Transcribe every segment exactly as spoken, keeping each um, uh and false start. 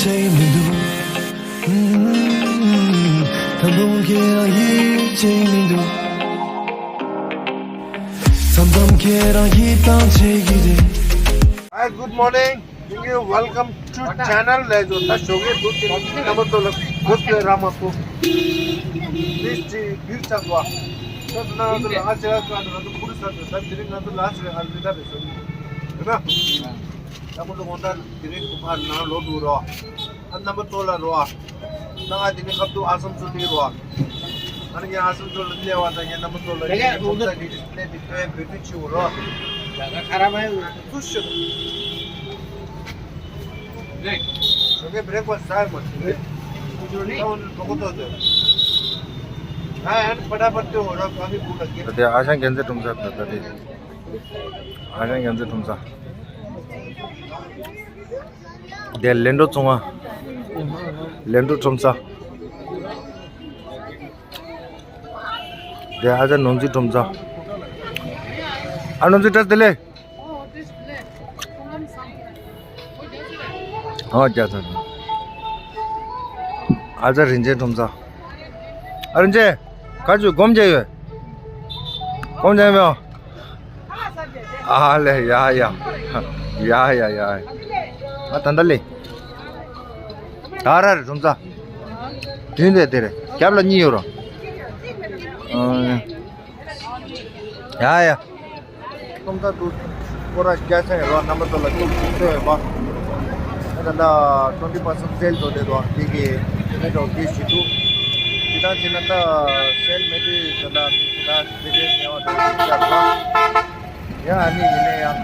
མི་འདུག་ད་དུང་ཁྱེད་རང་ཡིད་ཆེས་མི་འདུག་མཚམས་མཚམས་ཁྱེད་རང་ཡིད་ཐང་ཆད་ཀྱི་རེད། Hi, good morning. Thank you. Welcome to channel. ལས་བཟོ་ད་ཞོགས་ཀས་འདུག་ཅིག་རྣམ་པ་ཚོ་ལ་གུས་པས་ར་མ་ཐུབ། Please ཅིག་བིར་ཆགས་པ། ད་ང་ཚོ་ལ་ང་ཚོ་ལ་ང་ཚོ་ཁུར་ས་ཚོ་ད་དེ་རིང་ང་ཚོ་ལ་ང་ཚོ་ལ་ང་ཚོ་ལ་རེད་ཟེར་ན། རེད་ན། ད་ཁོ་ཚོ་དགོང་དག་དེ་རིང་ཁོ་ཕར་ནང་ལོག་འགྲོ་རོགས། ཨ་རྣམ་པ་ཚོ་ལ་རོགས། ད་ང་དེ་ནས་ཁ་ཐུག་ཨ་སམ་ཚོ་དེ་རོགས། ད་ནི་ངས་ཨ་སམ་ཚོ་ལ་སླེབས་པ་དང་ངས་རྣམ་པ་ཚོ་ལ་ངས་ཁོང་ཚ་གི་སླེབས་པའི་དོན་བོད་དུ་ཆུ་རོགས། ཁ་ར་མ་ཡོང་ན་ཚུར་ཤོད། ཞོགས་ཀའི་བྷི་རེག་ཕ་སི་ཟ་ཡོད་མ་ཐུབ་རེད། ད་འོ་ནི་གྲོགས་པོ་ཚོ་ཚོས། ང་ཡང་ཕ་ད་ཕར་ཏོ་རོགས་ག་མི་བུ་ལ་སྐད། ད་དེ་ཨ་ཞང་རྒྱལ་མཚན་ཁྲོམ་ས་ད་ད་དེ། ཨ་ཞང་རྒྱལ་མཚན་ཁྲོམ་ས། དེ་ལན་འགྲོ་ཚོང་ང་། ལན་འགྲོ་ཁྲོམ་ས། དེ་ཨ་ཅག་ནོར་འཛིན་ཁྲོམ་ས། ཨ་ནོར་འཛིན་བཀྲ་ཤིས་བདེ་ལེགས། ཨོ་རྒྱ་ཚ། ཨ་ཅག་རིན་ཆེན་ཁྲོམ་ས། ཨ་རིན་ཆེན། ག་ཚོད་སྒོམ་བྱས་ཡོད། སྒོམ་བྱས་མེད། ཨ་ལེ་ཡ་ཡ། ཡ་ཡ་ཡ། ཨ་ད་ད་ལེ། ད་ར་རེ་ཁྲོམ་ས། བདུན་དེ་དེ་རེད། རྒྱབ་ལ་གཉིས་ཡོད་རོ། ཨ། ཡ་ཡ། ཁྲོམ་ས་དུ་སྐོར་ར་རྒྱག་ས་ཡོད་རོ། རྣམ་པ་ཚོ་ལ་ཐུགས་རྗེ་ཆེ་ཡོད་པ། ད་ད་ད་twenty percent sale འགྲོ་བསྡད་འདུག་དེ་གི་དེ་ནས་འགྲོ་དེ་ཞིག་འདུག་དེ་དང་དེ་ན་ད་སེལ་མེད་དུས་ད་ད་མི་དེ་ད་དེ་རེད་ཉེ་བ་འགྲོ་རྒྱག་རོ། ཡ་ཨ་ནི་ཡིན་ནའི་ཡང་།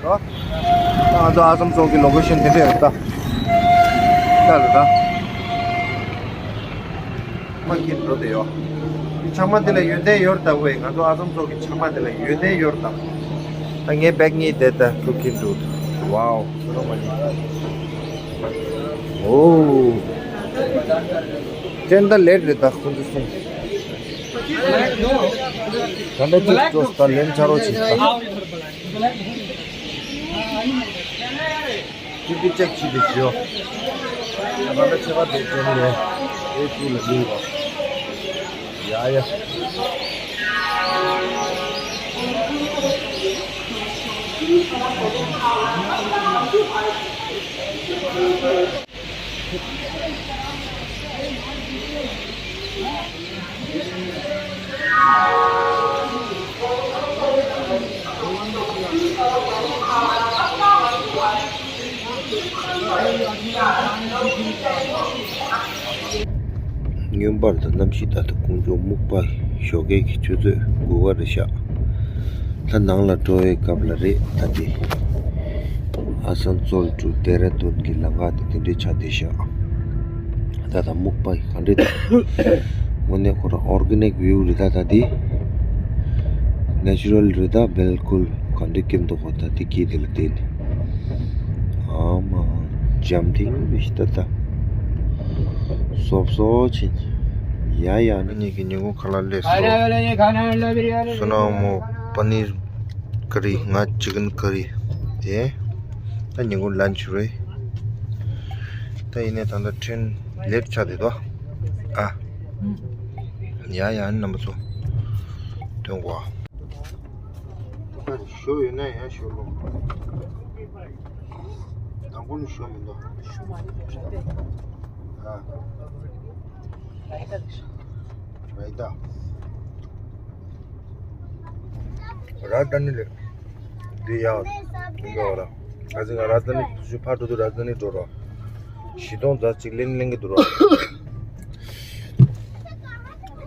རོ། ད་ང་ཚོ་ཨ་སམ་ཚོགས་ཀྱི་ལོ་ཀེ་ཤན་དེ་འདྲ་རེད་ད། ད་རེད་ད། མ་ཁྱེར་འགྲོ་དེ་ཡོད། ཚང་མ་དེ་ལ་ཡོན་ཏན་ཡོད་ད་ཝེ། ང་ཚོ་ཨ་སམ་ཚོགས་ཀྱི་ཚང་མ་དེ་ལ་ཡོན་ཏན་ཡོད་ད། ད་ངའི་བེག་གཉིས་དེ་ད་ཐུག་གིན་འདུག་ཝའོ། ཨོ། ཅན་ད་ལེད་རེད་ད་ཁོང་ཚོ་གསུང་། ད་ལྟ་ཅིག་སྤྲོ་ད་ལེན་ཆ་རོགས་བྱེད་ད། ཅིག་ཏུ་ཅེག་བྱེད་དུ་ཞུ། ད་ལྟ་ཆེ་བ་དེ་ཅན་ལེ་ཨེ་ཅུ་ལ་ལུས་པ། ཡ་ཡ། མངོན་པར་དུ་གནམ་གཤིས་ད་ལྟ་དཀོན་མཆོག་སྨུག་པ། ཞོགས་ཀས་ཀྱི་ཆུ་ཚོད་དགུ་པ་རེད་ཤག་ད་ནང་ལ་འགྲོ་བའི་སྐབས་ལ་རེད་ད་དེ། ཨ་སན་སོལ་ཏུ་ལྡེ་ར་ལྡུན་གྱི་ལམ་ཁ་དེ་དེ་འདྲའི་ཆགས་བསྡད་ཤག་ད་ད་སྨུག་པ་ག་འདྲ་འདུག་དངོས་གནས་ཁོ་རང་ཨོར་གེ་ནིག་བིའུ་རེད་ད། ད་འདི་ནེ་ཅུ་རལ་རེད་ད། བལ་ཀུལ་ག་འདྲ་སྐྱིད་འདུག་གོ་ད་འདི་སྐྱིད་དེ་ལ་བལྟས་ནས། ཨ་མ་འཇམ་ཐིང་རེད་ཤི་ད་ད། སོབ་སོབ་ཕྱིན། ཡ་ཡ་ནི་ཉིད་ཀྱི་ཉིན་གུང་ཁ་ལག་སླེབས་སོང་། སོ་ནམ་མོ་པ་ནིར་ཀ་རི། ང་ཅི་ཀན་ཀ་རི། དེ་ད་ཉིན་གུང་ལན་ཆི་རེད། ད་ཡིན་ནའི་ད་ལྟ་ཊྲེན་ལེཊ་ཆགས་བསྡད་དོ། ཨ། ཡ་ཡ་ནི་རྣམ་པ་ཚོ། ཐོན་གོ། ད་ཞོ་ཡོད་ན་ཡང་ཞོ་ལོ། དང་པོ་ནི་ཞོ་མི་འདུག་ཨ། རའི་ཏ། རཱ་ཛ་དྷ་ནི་ལ་འདི་ཡག་མི་འདུག་ར། ཨ་ཙི་ང་རཱ་ཛ་དྷ་ནི་ཕར་འགྲོ་དུས་རཱ་ཛ་དྷ་ནི་འགྲོ་ར། བཞི་སྟོང་རྩ་གཅིག་ལེན་ལེན་གི་འདུག་ར།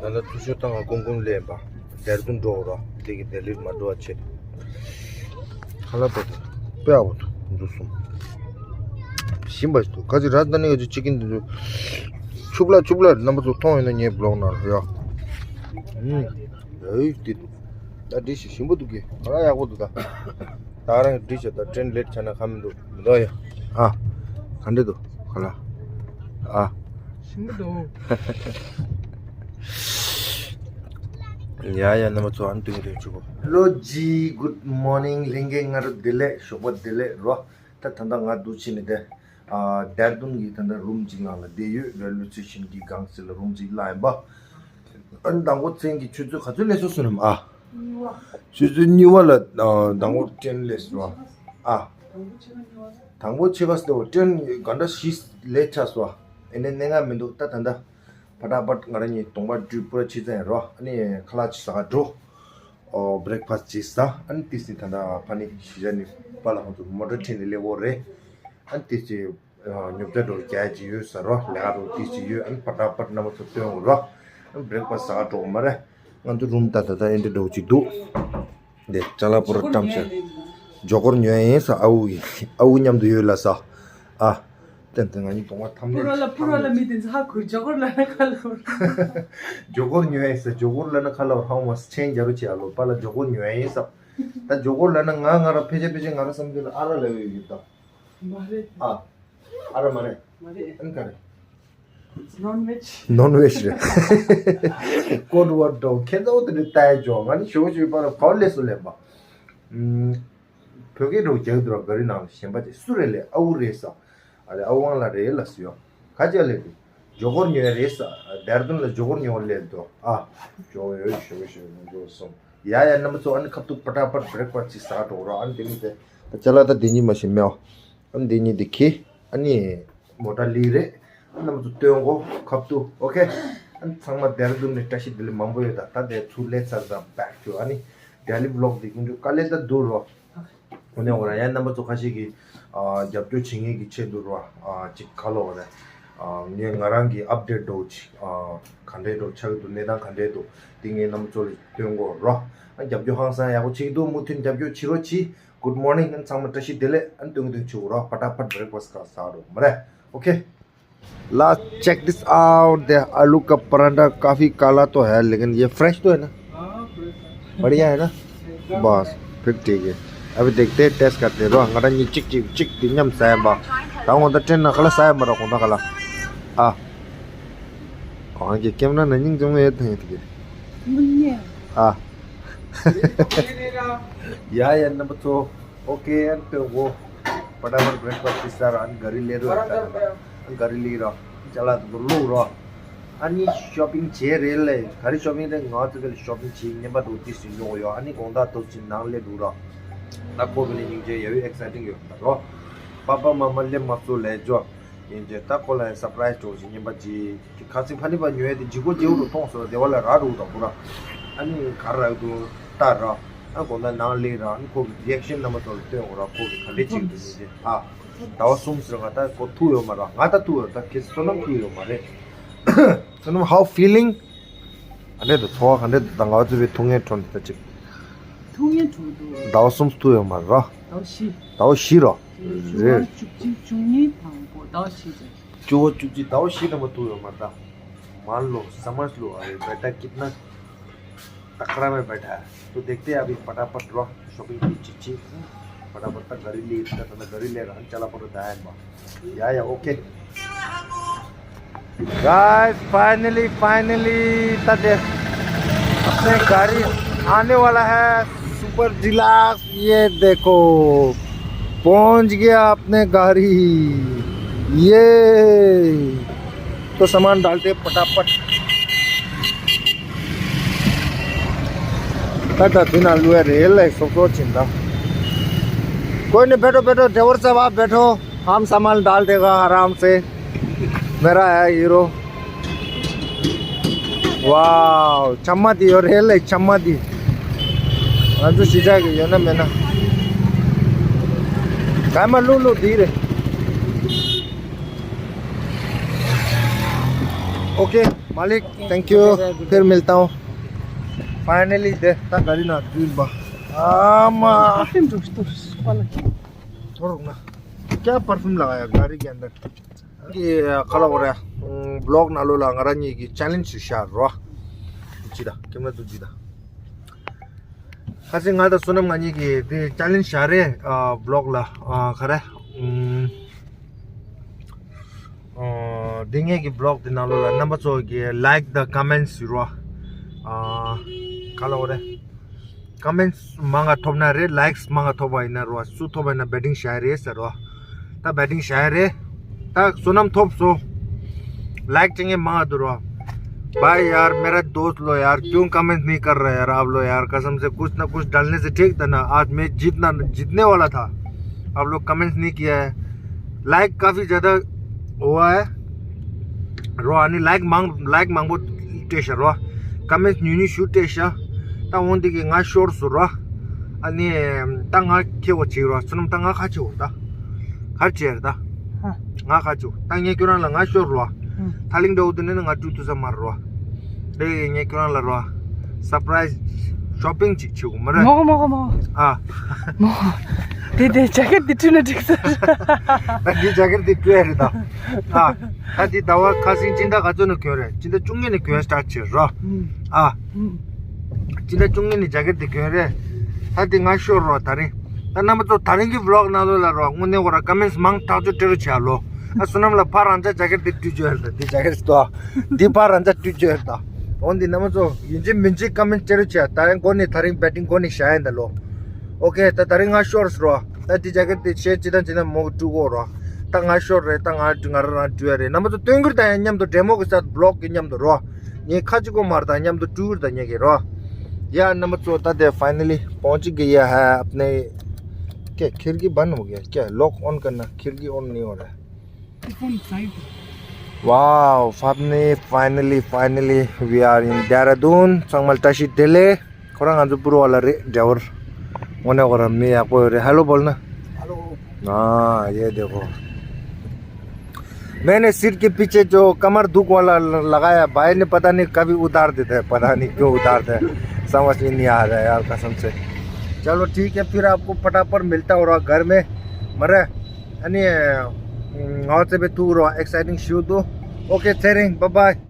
ད་ལྟ་ཚུར་ཤོག་བཏང་བ་ཀུང་ཀུང་ལེན་པ། ལྡེར་ལྡུན་འགྲོ་ར། དེ་གི་ལྡི་ལིར་མ་འགྲོ་བ་བྱེད། ཁ་ལག་པ་དང་དཔེ་ཨ་བོ་དང་འདུག་གསུམ། ཞིམ་པ་ཞིག་འདུག་ཁ་ཅིག་རཱ་ཛ་དྷ་ནི་ག་ཅིག་ཅི་ཀིན་འདི་འདུག་ཆུབ་ལ་ཆུབ་ལ་རྣམ་པ་ཚོ་མཐོང་ཡོད་ན་ངའི་བི་ལོག་ནང་ལ་ཡ། ཨུམ། ཡ་ཡིག་འདི་འདུག་ད་འདི་ཞིག་ཞིམ་པོ་འདུག་གི་ཁ་ལག་ཡག་པོ་འདུག་ད། ད་རང་འདི་བྱས་ད་ཊྲེན་ལེཊ་ཆགས་ན་ཁ་མི་འདུག་མི་འདུག་ཡ། ཨ། ག་འདྲ་འདུག་ཁ་ལག་ཨ། ཞིམ་པོ་འདུག་ཡ་ཡ་རྣམ་པ་ཚོ་ཨ་ནི་དུས་རེ་བྱུག་གོ། Hello G, good morning. ལྷན་རྒྱས་སྔ་དྲོ་བདེ་ལེགས། ཞོགས་པ་བདེ་ལེགས་རོ། ད་ད་ལྟ་ང་འདུག་ཕྱིན་ནས་དེ། ཨ། དེར་དུན་གྱི་ད་ལྟ་རུམ་གཅིག་ནང་ལ་བསྡད་ཡོད། རེལ་ཝེ་སི་ཊེ་ཤན་གྱི་སྒང་ཟེར་ལ་རུམ་གཅིག་བླངས་ཡིན་པ། ཨ་ནི་དང་པོ་མཚན་གྱི་ཆུ་ཚོད་ག་ཚོད་སླེབས་སོང་ཟེར་ནམ། ཨ། ཆུ་ཚོད་གཉིས་པ་ལ། ཨ། དང་པོ་ཊེན་སླེབས་སོང་། ཨ། དང་པོ་ཕྱེད་ཀ་སླེབས་པ། ཊེན་ག་འདྲ་ཞིག་ལས་ཆགས་སོང་། ཨེ་ནས་གནད་འགག་མི་འདུག་ད་ད་ད། ཕ་ཏག་ཕ་ཏག་ང་རང་གཉིས་གདོང་པ་བཀྲུས་པུ་ར་ཕྱི་ཙང་རོ། ཨ་ནི་ཁ་ལག་ཅིག་ཟ་ག་འགྲོ། ཨོ། བྷི་རེག་ཕ་སི་ཅིག་ཟ། ཨ་ནི་ཏིས་ནི་ད་ལྟ་ཕ་ནི་གཞིས་ཆགས་ནས་པཱ་ལགས་ཁོང་ཚོ་མོ་ཊ་ཁྲིད་ནས་སླེབས་ཡོད་རེད། ཨ་ནི་ཏིས་ཅིག་ཨ། ཉོ་ཆ་འདྲ་བོ་རྒྱག་ཅིག་ཡོད་ཟེར་རོ། ལས་ཀ་འདྲ་བོ་ཏིས་ཅིག་ཡོད། ཨ་ནི་ཕ་ཏག་ཕ་ཏག་རྣམ་པ་ཚོ་སྟོན་དགོས་རོ། ཨ་ནི་བྷི་རེག་ཕ་སི་ཟ་ག་འགྲོ་དགོས་མ་རེད། ང་ཚོ་རུམ་ད་ད་ད་ཨེ་འདྲ་འདྲ་བོ་ཅིག་འདུག་དེ་ཅ་ལག་པུ་ར་བཀྲམ་བྱས། ཇོ་ཀོར་ཉོ་ཡ་ཡིན་ཟེར། ཨ་ཁུ་གིས། ཨ་ཁུ་མཉམ་དུ་ཡོད་ལ་ཟེར། ཨ། ཏན་ཏན་ང་གཉིས་གདོང་པ་ཐམས་ཅད། ཕུ་རོ་ལ་ཕུ་རོ་ལ་མི་དེ་ཚོ་ཧ་གོ། ཇོ་ཀོར་ལབ་ན་ཁ་ལོ། ཇོ་ཀོར་ཉོ་ཡ་ཡིན་ཟེར། ཇོ་ཀོར་ལབ་ན་ཁ་ལོ། ཧ་མ་སི་ཆེན་རྒྱ་རུ་ཆེ་ཨ་ལོ། པཱ་ལགས་ཇོ་ཀོར་ཉོ་ཡ་ཡིན་ཟེར། ད་ཇོ་ཀོར་ལབ་ན་ང་ང་རང་ཕལ་ཆེར་ཕལ་ཆེར་ང་རང་བསམ་ཚུལ་ལ་ཨ་ར་ལབ་ཡོད་ཡོད་ད། མ་རེད། ཨ། ཨ་ར་མ་རེད། མ་རེད། ཨ་ནི་ག་རེད། ནོན་ཝེཇ། ནོན་ཝེཇ་རེད། ཀོཌ་ཝརཌ་འདྲ་བོ་ཁྱེད་ཚོ་དེ་འདྲ་ལྟ་ཡ་ཇོ། ང་ནི་ཞོ་ཞོ་པ་ལ་ག་བ་སླེབས་སོང་ལབ་པ། ཨུམ། བོད་སྐད་འདྲ་བོ་རྒྱག་འདུག་ར། ག་རི་ནང་ལ་གཞན་པ་ཅིག་སུ་རེད་ལབ། ཨ་ཁུ་རེད་ཟེར། ཨ་རེ་ཨ་ཁུ་དབང་ལགས་རེད་ལབ་ཟེར་ཡོད། ག་ཅི་ལབ་དུས། ཇོ་ཀོར་ཉོ་ཡ་རེད་ཟེར། དེར་དུན་ལ་ཇོ་ཀོར་ཉོ་བ་སླེབས་འདུག་ཨ། ཇོ་ཡོད་ཞོ་ཞོ་ནོན་ཇོ་སོང་། ཡ་ཡ་རྣམ་པ་ཚོ། ཨ་ནི་ཁ་ཐུག་ཕ་ཏག་ཕ་ཏག་བྷི་རེག་ཕ་སི་ཅིག་ཟ་ག་འགྲོ་རོགས། ཨ་ནི་དེ་ནི་དེ་ད་ཅ་ལག་ད་དེ་གཉིས་མ་ཤེས་མེད་ཨ། ཨ་ནི་དེ་གཉིས་དེ་ཁྱེར། ཨ་ནི་མོ་ཊ་ལི་རེད། ཨ་ནི་རྣམ་པ་ཚོ་སྟོན་གོ་ཁ་ཐུག་ཨོ་ཁེ། ཨ་ནི་ཚང་མ་དེར་དུན་ནས་བཀྲ་ཤིས་བདེ་ལེགས་མང་པོ་ཡོད། ད་ད་དེ་ཚུར་སླེབས་ཚར་ད་བྷེག་ཊུ། ཨ་ནི་ཌེ་ལི་བི་ལོག་དེ་ཀུན་འདུག་དཀའ་ལས་ད་འདུག་རོ། འོ་ནས་འོ་ར་ཡང་རྣམ་པ་ཚོ་ཁ་ཤས་ཀྱིས་ཨ་རྒྱབ་སྐྱོར་བྱེད་མཁན་གྱི་ཆེད་དུ་རོ། ཨ་ཅིག་ག་ལབ་དགོས་རེད། ཨ་ངས་ང་རང་གི་ཨཔ་ཌེཊ་འདྲ་བོ་ཅིག་ཨ་ག་འདྲས་འདྲ་བོ་ཆགས་ཀྱི་འདུག་གནས་སྟངས་ག་འདྲས་འདུག་དེ་ངས་རྣམ་པ་ཚོ་ལ་སྟོན་གོ་རོ། ཨ་རྒྱབ་སྐྱོར་ཧང་སང་ཡག་པོ་བྱེད་ཀྱི་འདུག་མུ་མཐུད་རྒྱབ་སྐྱོར་བྱེད་རོགས་གྱིས། Good morning ཨ་ཚང་མ་བཀྲ་ཤིས་བདེ་ལེགས། ཨ་སྟོན་གྱི་འདུག་བྱེད་དགོས་རོ། ཕ་ཏག་ཕ་ཏག་བྷི་རེག་ཕ་སི་ཁ་ཟ་རོགས་མ་རེད། ཨོ་ཁེ། La, check this out. दे आलू का परांठा काफी काला तो है, लेकिन ये फ्रेश तो है ना? हाँ, फ्रेश है। बढ़िया है ना? एकदम। बस, फिर ठीक है। अभी देखते हैं, टेस्ट करते हैं। ང་རང་གཉིས་གཅིག་གཅིག་གཅིག་དེ་མཉམ་ཟ་ཡ་ཡིན་པ། ད་ཁོང་ད་ཊེན་ནང་ཁ་ལག་ཟ་ཡ་མ་རེད། ཁོང་ད་ཁ་ལག་ཨ། ཁོང་གི་ཀེམ་ར་ནང་སྙིང་རྗེ་མོ་ཡོད་དང་ཡོད་གི། ཨ། ཡ་ཡ་རྣམ་པ་ཚོ། ཨོ་ཁེ། ཨ་ནི་སྟོན་གོ་ཕ་ཏག་ཕ་ཏག་བྷི་རེག་ཕ་སི་ཅིག་ཟ་རོགས། ཨ་ནི་ག་རི་སླེབས་རོགས། ཨ་ནི་ག་རི་སླེབས་རོགས། ཅ་ལག་དེ་ཚོ་བླུགས་རོགས། ཨ་ནི་ཤོ་པིང་བྱེད་རེད་ལབ། ག་རེ་ཤོ་པིང་རེད། ང་ཚོ་ག་ལ་ཤོ་པིང་བྱེད་རྔན་པ་འདྲ་བོ་ཏོག་ཙམ་ཉོ་དགོས་ཡོད། ཨ་ནི་དགོང་དག་ཏོག་ཙམ་ནང་སླེབས་འདུག་རོགས། ད་ཁོ་ག་ལ་སྙིང་རྗེ་ཡོད། ཨེག་སའི་ཊིང་ཡོད་ད་རོགས། པ་པ་མ་མ་སླེབས་མ་སོང་ལབ་ཅོག་ཡིན་ཅེ། ད་ཁོ་ལ་ཡང་སར་པ་རའི་སི་འདྲ་བོ་ཞིག་རྔན་པ་ཅིག་ཁ་སང་ཕ་ནི་པ་ཉོས་ཏེ་ལྗིད་ཁོག་ལྗིད་ཁོག་ཏུ་གཏོང་སོང་། སྡེ་བ་ལ་རག་འདུག་དང་པོ་ར། ཨ་ནི་ག་རེ་རག་འདུག་ལྟ་ར། ཨ་དགོང་དག་ནང་སླེབས་ར། ཨ་ནི་ཁོ་གི་རི་ཨེག་ཤན་རྣམ་པ་ཚོ་ལ་སྟོན་དགོས་ར། ཁོ་གི་ག་འདྲས་བྱེད་ཀྱི་འདུག་མིན་ཏེ། ཨ། ཟླ་བ་གསུམ་ཟེར་ང་ད་ཁོ་ཐུག་ཡོད་མ་ར། ང་ད་ཐུག་ཡོད། ད་ཁྱེད་བསོད་ནམས་ཐུག་ཡོད་མ་རེད། བསོད་ནམས། how feeling? ག་འདྲས་འདུག་ཚོར་བ་ག་འདྲས་འདུག་ད་ང་ཚོ་བའི་ཐུག་ངའི་ཁྲོད་འདི་ད་ཅིག་ཐུག་ངའི་ཁྲོད་དུ། ཟླ་བ་གསུམ་ཐུག་ཡོད་མ་ར། ཟླ་བ་བཞི། ཟླ་བ་བཞི་ར། བཅུ་རེད། བཅུ་གཅིག་བཅུ་གཉིས་དང་པོ་ཟླ་བ་བཞི་ཟེར། བཅུ་བོ་བཅུ་གཅིག་ཟླ་བ་བཞི་ཐམ་པ་ཐུག་ཡོད་མ་རེད་ད། मान लो, समझ लो, अभी बेटा कितना तकड़ा में बैठा है। तो देखते हैं अभी फटाफट रहो, शॉपिंग की चिच्ची। फटाफट तक गाड़ी ले, इतना गाड़ी ले रहा, चला पड़ो दाएं बाएं। या, या, ओके। गाइस, फाइनली, फाइनली, तदे अपने गाड़ी आने वाला है, सुपर डिलक्स। ये देखो, पहुंच गया अपने गाड़ी। ये तो सामान डालते फटाफट। ད་ད་དུས་ན་ལུས་རེད་ལ་སོག་སོག་ཕྱིན་ད། कोई नहीं, बैठो, बैठो, ड्राइवर साहब, आप बैठो, हम सामान डाल देगा आराम से। मेरा है हीरो। वाओ, चम्मा दी हो रहे ले, चम्मा दी। ང་ཚོ་གཞིས་ཆགས་ཀྱི་ཡོད་ན་མེད་ན། ག་མ་ལུ་ལུ་དེ་རེད། ओके मालिक, थैंक यू। फिर मिलता हूँ। फाइनली དེ་ད་ག་རི་ནང་འཛུལ་བ། ཨ་མ། परफ्यूम ढूंढ तो वाला। थोड़ा रुकना। क्या परफ्यूम लगाया गाड़ी के अंदर? གི་ཁ་ལོ་རེ། བི་ལོག་ནང་ལོགས་ལ་ང་རང་གཉིས་ཀྱི་ཅེ་ལེན་ཇི་ཞུ་བཞག་རོ། ཅི་ད་ཀེམ་ར་འདུག་ཅི་ད། ཁ་སང་ང་དང་བསོད་ནམས་ང་གཉིས་ཀྱིས་དེ་ཅེ་ལེན་ཇི་བཞག་རེད། ཨ་བི་ལོག་ལ་ཨ་ག་རེ། ཨ་འདི་ངེད་ཀྱི་བི་ལོག་དེ་ནང་ལོགས་ལ་རྣམ་པ་ཚོ་གིས་ལའིཀ་དང་ཀོ་མེན་ཊི་ཞུ་རོ། ཨ་ཁ་ལོ་རེ། ཀོ་མེན་ཊི་མང་ང་ཐོབ་ན་རེད། ལའིཀ་མང་ང་ཐོབ་པ་ཡིན་ན་རོ། སུ་ཐོབ་པ་ཡིན་ན་བེ་ཊིང་བཞག་རེད་ཟེར་རོ། ད་བེ་ཊིང་བྱས་རེད། ད་བསོད་ནམས་ཐོབ་སོང་། ལའིཀ་བྱེད་མཁན་མང་ང་འདུག་རོ། भाई यार, मेरा दोस्त लो यार, क्यों कमेंट नहीं कर रहे यार आप लोग यार? कसम से कुछ ना कुछ डालने से ठीक था ना। आज मैं जीतना, जीतने वाला था। आप लोग कमेंट्स नहीं किया है। लाइक काफ़ी ज़्यादा हुआ है རོ། ཨ་ནི་ལའིཀ་མང་ལའིཀ་མང་པོ་སྤྲད་ཤག་རོ། ཀ་མེན་ཊི་ཉུང་ཉུང་ཞིག་སྤྲད་ཤག་ད་འོན་ཏེ་གི་ང་ཤོར་སོང་རོ། ཨ་ནི་ད་ང་ཁེ་བོ་བྱེད་རོ། བསོད་ནམས་ད་ང་ཁ་ཆེ་བོ་ད། ག་རེ་བྱས་རེད་ད། ཧ། ང་ཁ་ཆེ་བོ་ད། ངས་ཁྱོད་རང་ལ་ང་ཤོར་རོ། ཧུམ། ཐ་ལིང་འདྲ་བོ་དེ་ནས་ང་སྤྲུལ་ཐུབ་ས་མ་རེད་རོ། དེ་ངས་ཁྱོད་རང་ལ་རོ། སར་པ་རའི་ཛི་ཤོ་པིང་ཅིག་བྱེད་དགོས་མ་རེད། མོ་མོ་མོ། ཨ། མོ། དེ་དེ་ཇ་ཀེཊ་དེ་བཀྲུས་ན་འགྲིག་ས་རེད། ད་འདི་ཇ་ཀེཊ་དེ་བཀྲུས་ཡ་རེད་ད། ཨ། ད་འདི་ཟླ་བ་ཁ་སང་སྤྱི་ཟླ་ག་ཚོད་ནས་གྱོན་རེད། སྤྱི་ཟླ་བཅུ་གཉིས་ནས་གྱོན་སི་ཊར་ཊི་བྱས་རོ། ཨ། སྤྱི་ཟླ་བཅུ་གཉིས་ནས་ཇ་ཀེཊ་དེ་གྱོན་རེད། ད་དེ་ང་ཤོར་རོ་ད་རིང་། ད་རྣམ་པ་ཚོ་ད་རིང་གི་བི་ལོག་ནང་ལོགས་ལ་རོ། དངོས་གནས་ཁོ་ར་ཀ་མེན་ཊི་མང་ཐག་ཆོད་སྤྲད་རོགས་བྱས་ལོ། ཨ། བསོད་ནམས་ལ་ཕར་རང་ཅག་ཇ་ཀེཊ་དེ་སྤྲུལ་རྒྱུ་ཡོད་རེད་ད། འདི་ཇ་ཀེཊ་སྟོ། འདི་ཕར་རང་ཅག་སྤྲུལ་རྒྱུ་ཡོད་རེད་ད། འོན་ཏེ་རྣམ་པ་ཚོ་ཡིན་གཅིག་མིན་གཅིག་ཀ་མེན་ཊི་སྤྲད་རོགས་བྱས། ད་རིང་འགོ་ནས་ད་རིང་བེ་ཊིང་འགོ་ནས་བཞག་ཡིན་ད་ལོ། ཨོ་ཁེ། ད་ད་རིང་ང་ཤོར་སོང་རོ། ད་འདི་ཇ་ཀེཊ་དེ་ཆེ་ཅི་དང་ཅི་དང་མོ་གི་སྤྲུལ་གོ་རོ། ད་ང་ཤོར་རེད། ད་ང་ང་རང་རང་སྤྲུལ་ཡ་རེད། རྣམ་པ་ཚོ་སྟོན་གྱི་རེད་ད། ཡང་མཉམ་དུ་བདེ་མོ་གི་ས་བི་ལོག་གི་མཉམ་དུ་རོ། ངས་ཁ་ཅིག་གོ་མར་ད་མཉམ་དུ་སྤྲུལ་གྱི་རེད་ད་ངས་ཀྱི་རོ། ཡ་རྣམ་པ་ཚོ་ད་དེ་ཕའི་ནལ་ལི་པོན་ཅི་གི་ཡ་ཧ། ཨབ་ནེ་ཀྱེ་ཁིར་ཀི་བན་ཧོ་གྱ། ཀྱེ་ལོག་ཨོན་ཀར་ན་ཁིར་ཀི་ཨོན་ནི་ཧོ་རེད། Wow, finally, finally, finally, we are in Dehradun. ཚང་མ་ལ་བཀྲ་ཤིས་བདེ་ལེགས། ཁོ་རང་ང་ཚོ་པུར་བ་ལ་རེད། ཌ་རའི་བར། དངོས་གནས་ཁོ་རང་མི་ཡག་པོ་ཡོད་རེད། हेलो बोलना। हेलो। हाँ, ये देखो। मैंने सीट के पीछे जो कमर दुख वाला ल-, लगाया, भाई ने पता नहीं कभी उतार देता है, पता नहीं क्यों उतारता है, समझ में नहीं आ रहा है यार, कसम से। चलो ठीक है, फिर आपको फटाफट मिलता हो रहा घर में, मरे। Ani, mm, ngawatse be tu ro exciting show tu. Okay, tsering, bye bye.